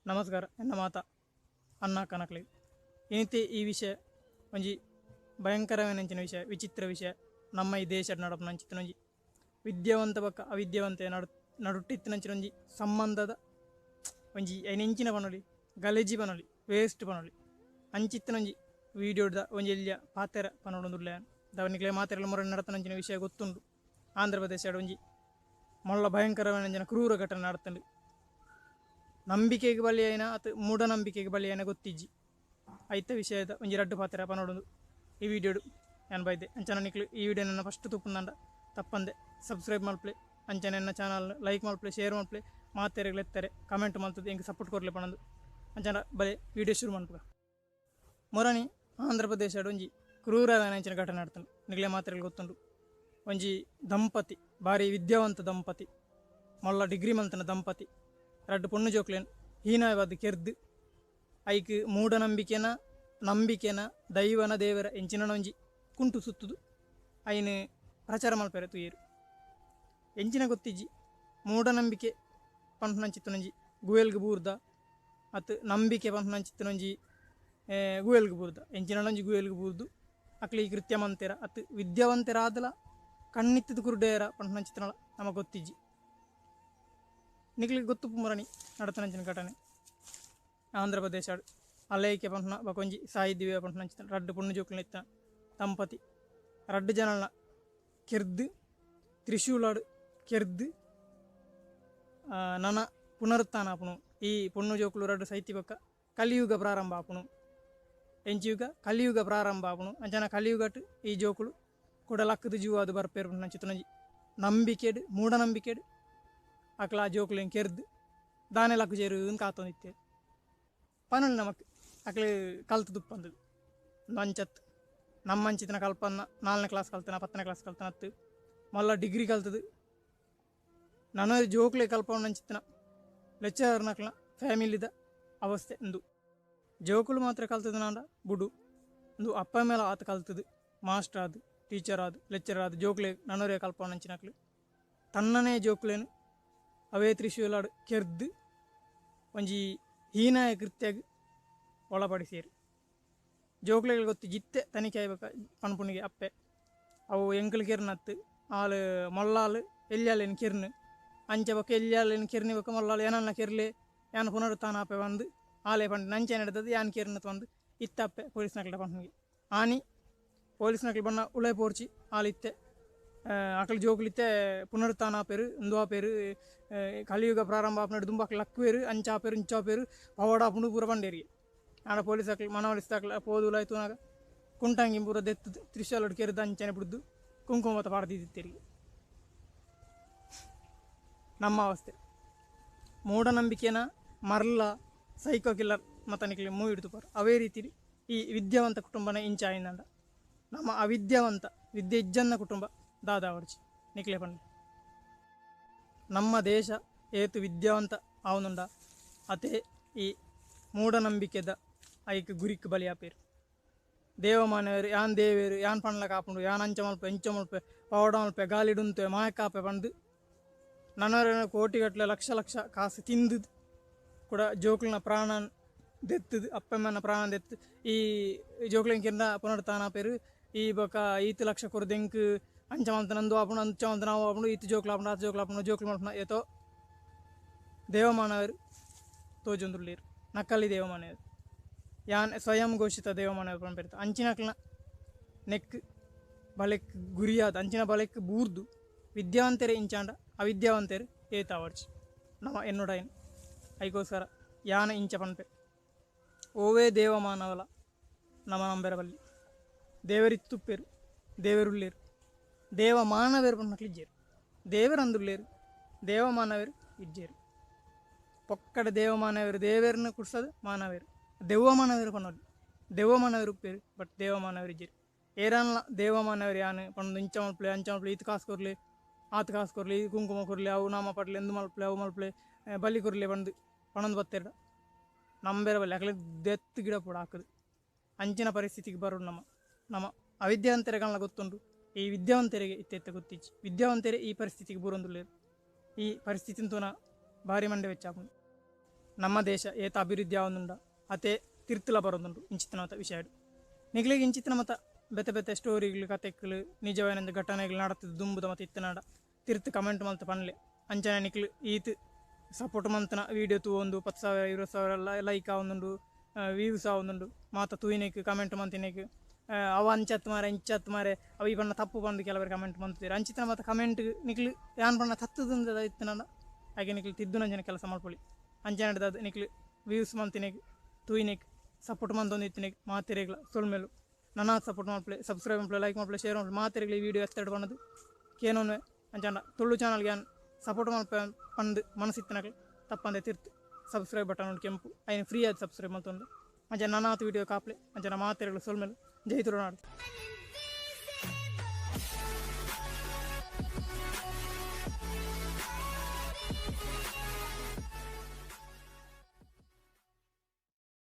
ನಮಸ್ಕಾರ ಎನ್ನ ಮಾತ ಅನ್ನ ಕನಕ್ಲೆ ಇನಿತೆ ಈ ವಿಷಯ ಒಂಜಿ ಭಯಂಕರವೇನಂಚಿನ ವಿಷಯ, ವಿಚಿತ್ರ ವಿಷಯ. ನಮ್ಮ ಈ ದೇಶ ನಡಪನಂಚಿತ್ತನೊಂಜಿ ವಿದ್ಯಾವಂತ ಬಕ್ಕ ಅವಿದ್ಯಾವಂತ ನಡು ನಡುಟ್ಟಿತ್ತಿನಂಚಿನೊಂಜಿ ಸಂಬಂಧದ ಒಂಜಿ ಐನೆಂಚಿನ ಪನೊಲಿ, ಗಲೇಜಿ ಪನೊಲಿ, ವೇಸ್ಟ್ ಪನೊಲಿ. ಅಂಚಿತ್ತನೊಂಜಿ ವೀಡಿಯೋದ ಒಂಜಿ ಎಲ್ಯ ಪಾತೆರ ಪನೊಡೊಂದುಲ್ಲೆ. ದವನಿಕ್ಲೆ ಮಾತೆರೆಲ ಮೊರೆ ನಡತನಂಚಿನ ವಿಷಯ ಗೊತ್ತುಂಡು. ಆಂಧ್ರ ಪ್ರದೇಶ ಒಂಜಿ ಮೊಲ್ಲ ಭಯಂಕರವೇನಂಚಿನ ಕ್ರೂರ ಘಟನೆ ನಡತಂಡು. ನಂಬಿಕೆಗೆ ಬಲಿಯಾಯಿನ ಅತ್ ಮೂಢನಂಬಿಕೆಗೆ ಬಲಿಯಾಯಿನ ಗೊತ್ತಿಜ್ಜಿ. ಐತ ವಿಷಯದ ಒಂಜಿ ರಡ್ಡು ಪಾತೆರ ಪನೊಡೊಂದು ಈ ವಿಡಿಯೋಡು ಯಾನ್ ಬೈದೆ. ಅಂಚನ ನಿಕ್ಲು ಈ ವಿಡಿಯೋ ನನ್ನ ಫಸ್ಟ್ ತೂಪುಂದಂಡ ತಪ್ಪಂದೆ ಸಬ್ಸ್ಕ್ರೈಬ್ ಮಲ್ಪಲೆ, ಅಂಚನೆ ಎನ್ನ ಚಾನಲ್ ಲೈಕ್ ಮಲ್ಪಲೆ, ಶೇರ್ ಮಲ್ಪಲೆ, ಮಾತೆರೆಗ್ಲ ಎತ್ತರೆ ಕಮೆಂಟ್ ಮಲ್ತದೆ ಎಂಕ್ ಸಪೋರ್ಟ್ ಕೊರ್ಲೆ ಪನೊಂದು. ಅಂಚನ ಬಲೆ ವಿಡಿಯೋ ಶುರು ಮನ್ಪುಗ. ಮೊರನಿ ಆಂಧ್ರ ಪ್ರದೇಶಡ್ ಒಂಜಿ ಕ್ರೂರವಾಯಿನ ಅಂಚಿನ ಘಟನೆ ನಡತುಂಡು. ನಿಕ್ಲೆ ಮಾತೆರೆಗ್ಲ ಗೊತ್ತುಂಡು. ಒಂಜಿ ದಂಪತಿ, ಬಾರಿ ವಿದ್ಯಾವಂತ ದಂಪತಿ, ಮಲ್ಲ ಡಿಗ್ರಿ ಮಲ್ತನ ದಂಪತಿ, ರಡ್ಡು ಪೊಣ್ಣು ಜೋಕ್ಲೆನ್ ಹೀನಾಯವಾದ್ ಕೆರ್ದ್ ಐಕ್ ಮೂಢನಂಬಿಕೆನ ನಂಬಿಕೆನ ದೈವನ ದೇವರ ಎಂಚಿನ ಒಂಜಿ ಕುಂಟು ಸುತ್ತುದು ಐನ್ ಪ್ರಚಾರ ಮಲ್ಪೆರೆ ತೂಯೆರ್. ಎಂಚಿನ ಗೊತ್ತಿಜ್ಜಿ, ಮೂಢನಂಬಿಕೆ ಪನ್ಪುನಂಚಿತ್ತನೊಂಜಿ ಗುವೆಲ್ಗ್ ಬೂರ್ದ ಅತ್ ನಂಬಿಕೆ ಪನ್ಪುನಂಚಿತ್ತನೊಂಜಿ ಗುವೆಲ್ಗ್ ಬೂರ್ದ ಎಂಚಿನೊಂಜಿ ಗುವೆಲ್ಗ್ ಬೂರ್ದು ಅಕ್ಲು ಈ ಕೃತ್ಯ ಮಂತೆರ ಅತ್ ವಿದ್ಯಾವಂತೆರಾದಲ ಕಣ್ಣಿತ್ತದ ಕುರುಡೇರ ಪನ್ಪುನಂಚಿತ್ತನಲ ನಮ ಗೊತ್ತಿಜ್ಜಿ. ನಿಕ್ಲಿಗ್ ಗೊತ್ತುಪ್ಪು ಮುರಣಿ ನಡತನಂಚಿನ ಘಟನೆ. ಆಂಧ್ರ ಪ್ರದೇಶ ಅಲೈಕೆ ಪನ್ಪುನ ಬಕೊಂಜಿ ಸಾಯಿ ದಿವ್ಯ ಪನ್ಪುನಂಚಿನ ರಡ್ಡು ಪೊಣ್ಣು ಜೋಕುಲು ಇತ್ತ ದಂಪತಿ ರಡ್ಡು ಜನನ ಕೆರ್ದ್ ತ್ರಿಶೂಲಾಡ್ ಕೆರ್ದ್ ನನ ಪುನರುತ್ಥಾನ ಆಪುನು. ಈ ಪೊಣ್ಣು ಜೋಕುಲು ರಡ್ಡು ಸೈತಿ ಬೊಕ್ಕ ಕಲಿಯುಗ ಪ್ರಾರಂಭ ಆಪುನು. ಎಂಚಿಯುಗ ಕಲಿಯುಗ ಪ್ರಾರಂಭ ಆಪುನು. ಅಂಚನ ಕಲಿಯುಗಟ್ ಈ ಜೋಕುಲು ಕುಡ ಲಕ್ಕದ ಜೀವಾದ್ ಬರ್ಪೇರು ಪನ್ಪುನಂಚಿತ್ತನೊಂಜಿ ನಂಬಿಕೆಡ್ ಮೂಢನಂಬಿಕೆಡ್ ಅಕ್ಲ ಆ ಜೋಕುಲೆನ್ ಕೆರ್ದ್ ದಾನೆ ಲಕ್ಕುಜೆರ್ ಅಂದ್ ಕಾತೊಂದಿತ್ತೆರ್. ಪನೊಲಿ ನಮಕ್ ಅಕ್ಲು ಕಲ್ತ್ ದುಪ್ಪಂದು ಅಂಚತ್ ನಮ್ಮಂಚಿತ್ತಿನ ಕಲ್ಪನ್ನ 4ನೇ ಕ್ಲಾಸ್ ಕಲ್ತನ 10ನೇ ಕ್ಲಾಸ್ ಕಲ್ತನತ್ ಮಲ್ಲ ಡಿಗ್ರಿ ಕಲ್ತದು ನನ ಜೋಕ್ಲೆ ಕಲ್ಪವನಂಚಿತ್ತಿನ ಲೆಕ್ಚರರ್ನಕ್ಲ್ನ ಫ್ಯಾಮಿಲಿದ ಅವಸ್ಥೆ ಉಂದು. ಜೋಕುಲು ಮಾತ್ರ ಕಲ್ತದನಾಂಡ ಬುಡು, ಉಂದು ಅಪ್ಪ ಮೇಲೆ ಆತ ಕಲ್ತದು ಮಾಸ್ಟರ್ ಆದ್ ಟೀಚರ್ ಆದ್ ಲೆಕ್ಚರರ್ ಆದ್ ಜೋಕ್ಲೆ ನನೊರೇ ಕಲ್ಪವನಂಚಿನಕ್ಲು ತನ್ನನೇ ಜೋಕ್ಲೆನ್ ಅವೇ ತ್ರಿಶೂಲಾಡ್ ಕೆರ್ದ್ ಒಂಜಿ ಹೀನಾಯ ಕೃತ್ಯಗ್ ಒಳಪಡಿಸಿಯರು. ಜೋಕ್ಲೆಗ್ ಗೊತ್ತು ಜಿತ್ತೆ ತನಿಖೆ ಆಯ್ಬೇಕ ಪನ್ಪುನಿಗೆ ಅಪ್ಪೆ ಅವು ಎಂಕಲ್ ಕೆರ್ನತ್ತು ಆಲ್ ಮೊಲ್ಲಾಲ್ ಎಲ್ಯಾಲೆನ್ ಕೆರ್ನು ಅಂಚ ಬೊಕ್ಕ ಎಲ್ಯಾಲೆನ್ ಕೆರ್ನಿ ಬೊಕ್ಕ ಮೊಲ್ಲಾಲ್ ಏನನ್ನ ಕೆರ್ಲೆ ಯಾನ್ ಪುನರುತ್ಥಾನ ಆಪೆ ಬಂದು ಆಲೆ ಪಂಡ ನಂಚೆ ನಡ್ದದ್ದು ಯಾನ್ ಕೆರ್ನತ್ ಬಂದು ಇತ್ತ ಅಪ್ಪೆ ಪೊಲೀಸ್ನಕ್ಲೆ ಪನ್ಪುನಿಗೆ. ಆನಿ ಪೊಲೀಸ್ನಕ್ಲೆ ಬಣ್ಣ ಉಳೆ ಪೋರ್ಚಿ ಆಲ್ ಇತ್ತೆ ಅಕಲ್ ಜೋಕುಲಿತ್ತೆ ಪುನರುತ್ಥಾನ ಆಪೆರು ಉಂದು ಆಪೆರು ಕಲಿಯುಗ ಪ್ರಾರಂಭ ಆಪುನಡು ದುಂಬು ಅಕ್ಲು ಲಕ್ಕುವೆರು ಅಂಚ ಆಪೆರು ಇಂಚ ಆಪೆರು ಪವಾಡ ಆಪುಂಡು ಪೂರ ಪಂಡೇರಿಗೆ. ಆಂಡ ಪೊಲೀಸ್ ಅಕ್ಲು ಮನವೊಲಿಸ್ದಾಕ್ಲ ಪೋದು ಉಲಾಯಿ ತೂನಗ ಕುಂಟಂಗಿ ಪೂರ ದೆತ್ತುದು ತ್ರಿಶೂಲಡ್ ಕೆರ್ದು ಅಂಚನೆ ಬುಡ್ದು ಕುಂಕುಮ ಮಾತ ಪಾಡ್ದಿತ್ತಿರಿಗೆ. ನಮ್ಮ ಅವಸ್ಥೆ ಮೂಢನಂಬಿಕೆನ ಮರ್ಲ ಸೈಕೋ ಕಿಲ್ಲರ್ ಮತನಿಕ್ಲೆ ಮೂವಿ ತುಪಾರ್ ಅವೇ ರೀತಿ ಈ ವಿದ್ಯಾವಂತ ಕುಟುಂಬನ ಇಂಚ ಆಯಿಂದಂಡ ನಮ್ಮ ಅವಿದ್ಯಾವಂತ ವಿದ್ಯೆ ಇಜ್ಜನ್ನ ಕುಟುಂಬ ದಾದಾವರ್ಜಿ ನಿಕ್ಲೆ ಪಂಡ. ನಮ್ಮ ದೇಶ ಏತು ವಿದ್ಯಾವಂತ ಆವನುಂಡ ಅತೆ ಈ ಮೂಢನಂಬಿಕೆದ ಐಕ್ ಗುರಿಕ್ ಬಲಿ ಆಪೇರು. ದೇವಮಾನವರು ಯಾನ್ ದೇವೇರು ಯಾನ್ ಪಂಡ್ಲ ಕಾಪುಂಡು ಯಾನ್ ಅಂಚ ಮಲ್ಪೆ ಇಂಚ ಮಲ್ಪೆ ಪವಾಡ ಮಲ್ಪೆ ಗಾಲಿಡುಂತೆ ಮಾಯಕಾಪೆ ಪಂದು ನನೊರ ಕೋಟಿಗಟ್ಟಲೆ ಲಕ್ಷ ಲಕ್ಷ ಕಾಸು ತಿಂದು ಕೂಡ ಜೋಕ್ಲನ ಪ್ರಾಣ ದೆತ್ತದು ಅಪ್ಪಮ್ಮನ ಪ್ರಾಣ ದೆತ್ತು ಈ ಜೋಕ್ಲೆನ್ ಕಿಂದ ಪುನರುತ್ಥಾನ ಆಪೇರು. ಈ ಬೊಕ ಈತ್ ಲಕ್ಷ ಕೊರ್ದು ಎಂಕ್ ಅಂಚ ಮಲ್ತ ನಂದು ಆಪುಂಡು ಅಂಚ ಮಲ್ತ ನಾವು ಆಪುಂಡು ಈತ್ ಜೋಕ್ಲು ಆಪುಂಡು ಆತ್ ಜೋಕ್ಲು ಆಪುಂಡು ಜೋಕ್ಲು ಮಲ್ಪುನ ಏತೋ ದೇವಮಾನವರು ತೋಜೊಂದುಲ್ಲೆರ್. ನಕಲಿ ದೇವಮಾನವರು ಯಾನ್ ಸ್ವಯಂ ಘೋಷಿತ ದೇವಮಾನವರು ಪನ್ಪೆರ್. ಅಂಚಿನಕ್ಲ್ನ ನೆಕ್ ಬಲೆಕ್ ಗುರಿಯಾದ್ ಅಂಚಿನ ಬಲೆಕ್ ಬೂರ್ದು ವಿದ್ಯಾವಂತೆರೆ ಇಂಚಾಂಡ ಅವಿದ್ಯಾವಂತೆರ್ ಏತಾವರ್ಚಿ ನಮ ಎನ್ನುಡೈನ್. ಐಕೋಸ್ಕರ ಯಾನ ಇಂಚ ಪನ್ಪೆ ಓವೇ ದೇವಮಾನವಲ ನಮ ನಂಬೆರ ಬಲ್ಲಿ. ದೇವರಿತ್ತುಪ್ಪೆರು ದೇವರುಲ್ಲೇರು ದೇವಮಾನವೇರು ಪನ್ಪಕ್ಲು ಇಜ್ಜೆರ್. ದೇವರಂದುಲ್ಲೇರು ದೇವಮಾನವೇರು ಇಜ್ಜೆರ್. ಪೊಕ್ಕಡೆ ದೇವಮಾನವೇರು ದೇವೆರ್ನ ಕುಡ್ಸದು ಮಾನವೇರು ದೆವ್ವಮಾನವೇರು ಪನೊಲಿ ದೆವ್ವಮಾನವೇರು ಉಪ್ಪೇರು ಬಟ್ ದೇವಮಾನವೇರು ಇಜ್ಜೆರ್. ಏರನ್ಲ ದೇವಮಾನವೇರು ಯಾನ್ ಪಂದ್ ಇಂಚ ಮಲ್ಪಲೆ ಅಂಚ ಮಲ್ಪಲೆ ಈತ್ ಕಾಸು ಕೊರ್ಲೆ ಆತ್ ಕಾಸು ಕೊರ್ಲೆ ಈ ಕುಂಕುಮ ಕೊರ್ಲೆ ಅವು ನಾಮ ಪಡ್ಲೆ ಇಂದು ಮಲ್ಪಲೆ ಅವು ಮಲ್ಪಲೆ ಬಲಿ ಕೊರ್ಲೆ ಪಂದ್ ಪನೊಂದು ಬತ್ತೆರ್ಡ ನಂಬೆರ ಬಲ್ಲಿ ಅಕ್ಲೆ ದೆತ್ತ್ ಗಿಡ ಪೂಡ ಹಾಕುದು. ಅಂಚಿನ ಪರಿಸ್ಥಿತಿಗೆ ಬರೋಡು ನಮ. ನಮ ಅವಿದ್ಯಾವಂತೆರೆಗಲ್ನ ಗೊತ್ತುಂಡು, ಈ ವಿದ್ಯಾವಂತೆರಿಗೆ ಇತ್ತೆ ಗೊತ್ತಿಜ್ಜಿ. ವಿದ್ಯಾವಂತೆರೆ ಈ ಪರಿಸ್ಥಿತಿಗೆ ಬೂರೊಂದುಲ್ಲೆರ್. ಈ ಪರಿಸ್ಥಿತಿನ್ ತೂನ ಭಾರಿ ಮಂಡೆ ವೆಚ್ಚಾಪುಂಡು. ನಮ್ಮ ದೇಶ ಏತ್ ಅಭಿವೃದ್ಧಿ ಆವೊಂದುಂಡ ಅತೆ ತಿರ್ತುಲ ಬರೊಂದುಂಡು ಇಂಚಿತ್ತಿನ ಮಾತ ವಿಷಯಡ್. ನಿಕ್ಲೆಗ್ ಇಂಚಿತ್ತಿನ ಮಾತ ಬೇತೆ ಬೇತೆ ಸ್ಟೋರಿಗಳು ಕತೆಕ್ಲು ನಿಜವಾಯಿನ ಘಟನೆಗಳು ನಡತ್ದ್ ದುಂಬುದ ಮಾತ ಇತ್ತಿನಾಡ ತಿರ್ತ್ ಕಮೆಂಟ್ ಮಲ್ತ್ ಪನ್ಲೆ. ಅಂಚನೆ ನಿಕ್ಲು ಈತ್ ಸಪೋರ್ಟ್ ಮಂತನ ವೀಡಿಯೋ ತೂವೊಂದು 10,000 20,000 ಲೈಕ್ ಆವೊಂದುಂಡು ವ್ಯೂಸ್ ಆವೊಂದುಂಡು ಮಾತ ತೂಯಿನೆಕ್ ಕಮೆಂಟ್ ಮಂತಿನೆಕ್ ಅವು ಅಂಚತ್ ಮಾರೆ ಇಂಚತ್ ಮಾರೆ ಅವು ಈ ಪಂಡ ತಪ್ಪು ಪಂದ್ ಕೆಲವೆರ್ ಕಮೆಂಟ್ ಮಂತುದೆರ್. ಅಂಚಿತ್ತಿನ ಮಾತ ಕಮೆಂಟ್ ನಿಕ್ಲು ಯಾನ್ ಪಂಡ ತತ್ತುದು ಇತ್ತಿನಡ ಐಕ್ ನಿಕ್ಲು ತಿದ್ದುನಂಚಿನ ಕೆಲಸ ಮಲ್ಪೊಲಿ. ಅಂಚನೆ ನಿಕ್ಲು ವ್ಯೂಸ್ ಮಂತಿನೆಕ್ ತೂಯಿನೆಕ್ ಸಪೋರ್ಟ್ ಮಂತೊಂದು ಇತ್ತಿನೆಕ್ ಮಾತೆರೆಗ್ಲ ಸೊಲ್ಮೆಲು. ನನಾತ್ ಸಪೋರ್ಟ್ ಮಲ್ಪುಲೆ, ಸಬ್ಸ್ಕ್ರೈಬ್ ಮಲ್ಪುಲೆ, ಲೈಕ್ ಮಲ್ಪುಲೆ, ಶೇರ್ ಮಲ್ಪುಲೆ, ಮಾತೆರೆಗ್ಲ ಈ ವಿಡಿಯೋ ಎತ್ತಡ್ ಪಂದ್ ಕೇನೊನ್ವೆ. ಅಂಚಾಂಡ ತುಳು ಚಾನಲ್ಗೆ ಯಾನ್ ಸಪೋರ್ಟ್ ಮಲ್ಪೆ ಪಂದ್ ಮನಸ್ಸಿತ್ತಿನಕ್ಲು ತಪ್ಪಂದೆ ತಿರ್ತ್ ಸಬ್ಸ್ಕ್ರೈಬ್ ಬಟನ್ ಉಂಡು ಕೆಂಪು ಐನ್ ಫ್ರೀ ಆದ್ ಸಬ್ಸ್ಕ್ರೈಬ್ ಮಲ್ತೊಂದು ಅಂಚ ನನಾತ್ ವಿಡಿಯೋ ಕಾಪ್ಲೆ. ಅಂಚನೆ ಮಾತೆರೆಗ್ಲ ಸೊಲ್ಮೆಲು. ಜೈ ತುಳುನಾಡ್.